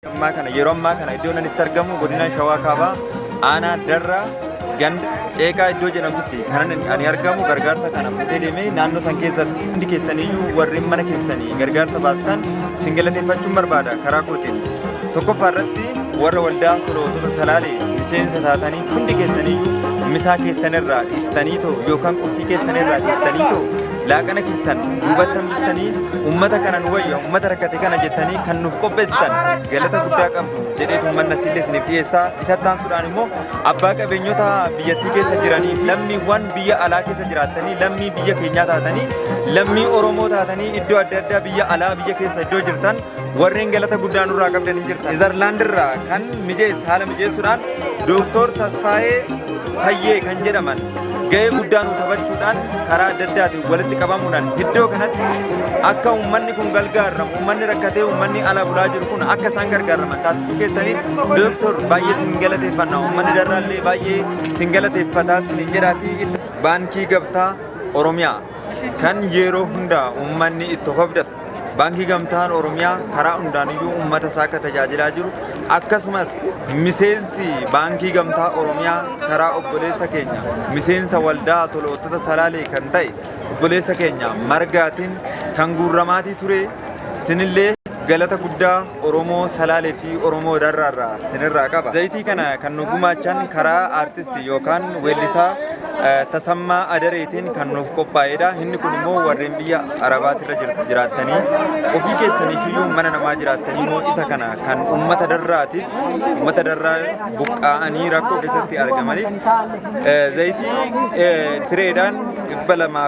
Ammaa kana yeroo ammaa kana iddoo inni itti argamu godina Shawaa Kaabaa aanaa Darraa ganda Ceeqaa iddoo jedhamtutti kan ani argamu gargaarsa kana fuutee deemee naannoo san keessatti hundi keessaniyyuu warreen mana keessanii gargaarsa baastan sin galateeffachuun barbaada karaa kootiin. Tokkoffaa irratti warra waldaa tola ooltota Salaalee miseensa taatanii hundi keessaniyyuu misaa keessanirraa dhiistanii too yookaan qursii keessanirraa dhiistanii too laaqana keessan duubatti hambistanii uummata kana nu wayya uummata rakkate kana jettanii kan nuuf qopheessitan galata guddaa qabdu jedheetu uummanni asiillee isiniif dhiyeessaa. Isatti aansuudhaan immoo abbaa qabeenyota biyyattii keessa jiranii fi lammiiwwan biyya alaa keessa jiraattanii lammii biyya keenyaa taatanii lammii Oromoo taatanii iddoo adda addaa biyya alaa biyya keessa iddoo jirtan warreen galata guddaa nurraa qabdan hin jirtan. Neezerlaandirraa kan mijeesse haala mijeessuudhaan Dooktor Tasfaayee Tayyee kan jedhaman ga'ee guddaa nu taphachuudhaan karaa adda addaatiin walitti qabamuudhaan iddoo kanatti akka uummanni kun gargaaramu uummanni rakkatee uummanni ala bulaa jiru kun akka isaan gargaaraman taasisuu keessaniin Dooktor baay'ee sin galateeffanna uummanni Darraallee baay'ee sin galateeffataa sinin jedhaatii baankii Gamtaa Oromiyaa kan yeroo hundaa uummanni itti of abdatu baankii Gamtaan Oromiyaa karaa hundaaniyyuu uummata isaa akka tajaajilaa jiru akkasumas miseensi baankii Gamtaa Oromiyaa karaa obboleessa keenya miseensa waldaa tola ooltota Salaalee kan ta'e obboleessa keenya Margaatiin kan guurramaatii ture sinillee galata guddaa Oromoo Salaalee fi Oromoo Darraarraa sinirraa qaba. Zayitii kana kan nu gumaachan karaa aartistii yookaan weellisaa Tasammaa Adareetiin kan nuuf qophaa'edha. Inni kun immoo warreen biyya Arabaatirra jiraattanii ofii keessaniif iyyuu mana namaa jiraattanii immoo isa kana kan uummata Darraatiif uummata Darraa buqqaa'anii rakkoo keessatti argamaniif zayitii tireedhaan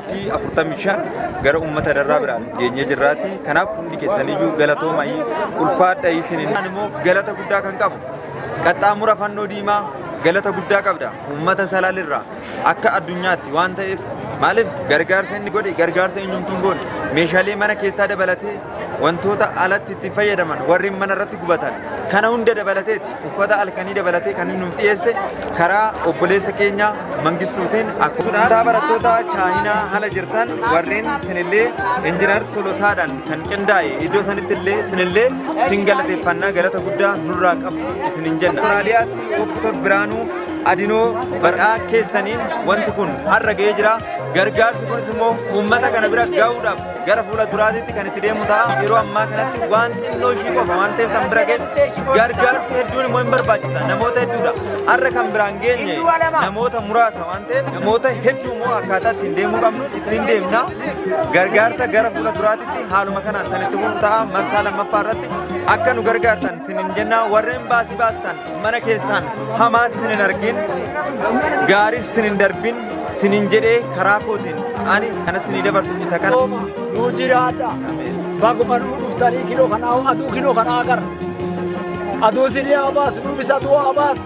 245 gara uummata Darraa biraan geenyee jirraati. Kanaaf hundi keessaniyyuu galatooma'ii ulfaadha isiniin. Immoo galata guddaa kan qabu qaxxaamura fannoo diimaa galata guddaa qabda uummata Salaalirraa akka addunyaatti waan ta'eef maaliif gargaarsa inni godhe gargaarsa eenyumtuu hin goone meeshaalee mana keessaa dabalatee wantoota alatti itti fayyadaman warreen mana irratti gubatan kana hunda dabalateeti uffata halkanii dabalatee kan inni nuuf dhiyeesse karaa obboleessa keenya Mangistuutiin akkuma barattoota Chaayinaa haala jirtan warreen sinillee injinar Tolosaadhaan kan qindaa'e iddoo sanitti illee sinillee sin galateeffannaa galata guddaa nurraa qabdu isinin jenna. Awustiraaliyaatti Dooktor Biraanuu Adinoo bar'aa keessaniin wanti kun har'a ga'ee jira. Gargaarsi kunis immoo uummata kana bira ga'uudhaaf gara fuula duraatitti kan itti deemu ta'a. Yeroo ammaa kanatti waan xinnoo ishii qofa waan ta'eef kan bira ga'e gargaarsi hedduun immoo hin barbaachisa. Namoota hedduudha. Har'a kan biraan geenye namoota muraasa waan ta'eef namoota hedduu immoo akkaataa ittiin deemuu qabnu ittiin deemna. Gargaarsa gara fuula duraatitti haaluma kanaan kan itti fufu ta'a. Marsaa lammaffaa irratti akka nu gargaartan sinin jenna warreen baasii baastan mana keessaan hamaas sinin argin gaariis sinin darbin sinin jedhee karaa kootiin ani kana sinii dabarsu isa kana. Nuu jiraadha. Baguma nuu dhuftanii kinoo kanaa aduu kinoo kanaa agarra. Aduu sinii haa baasu nuufis aduu haa baasu.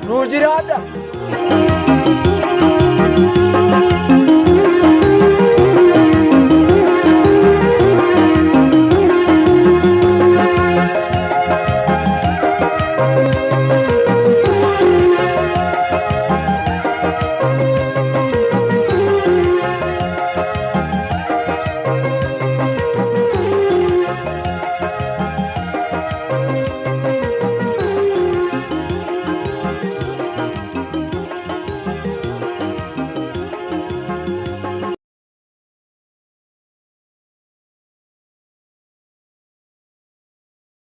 Nuu jiraadha.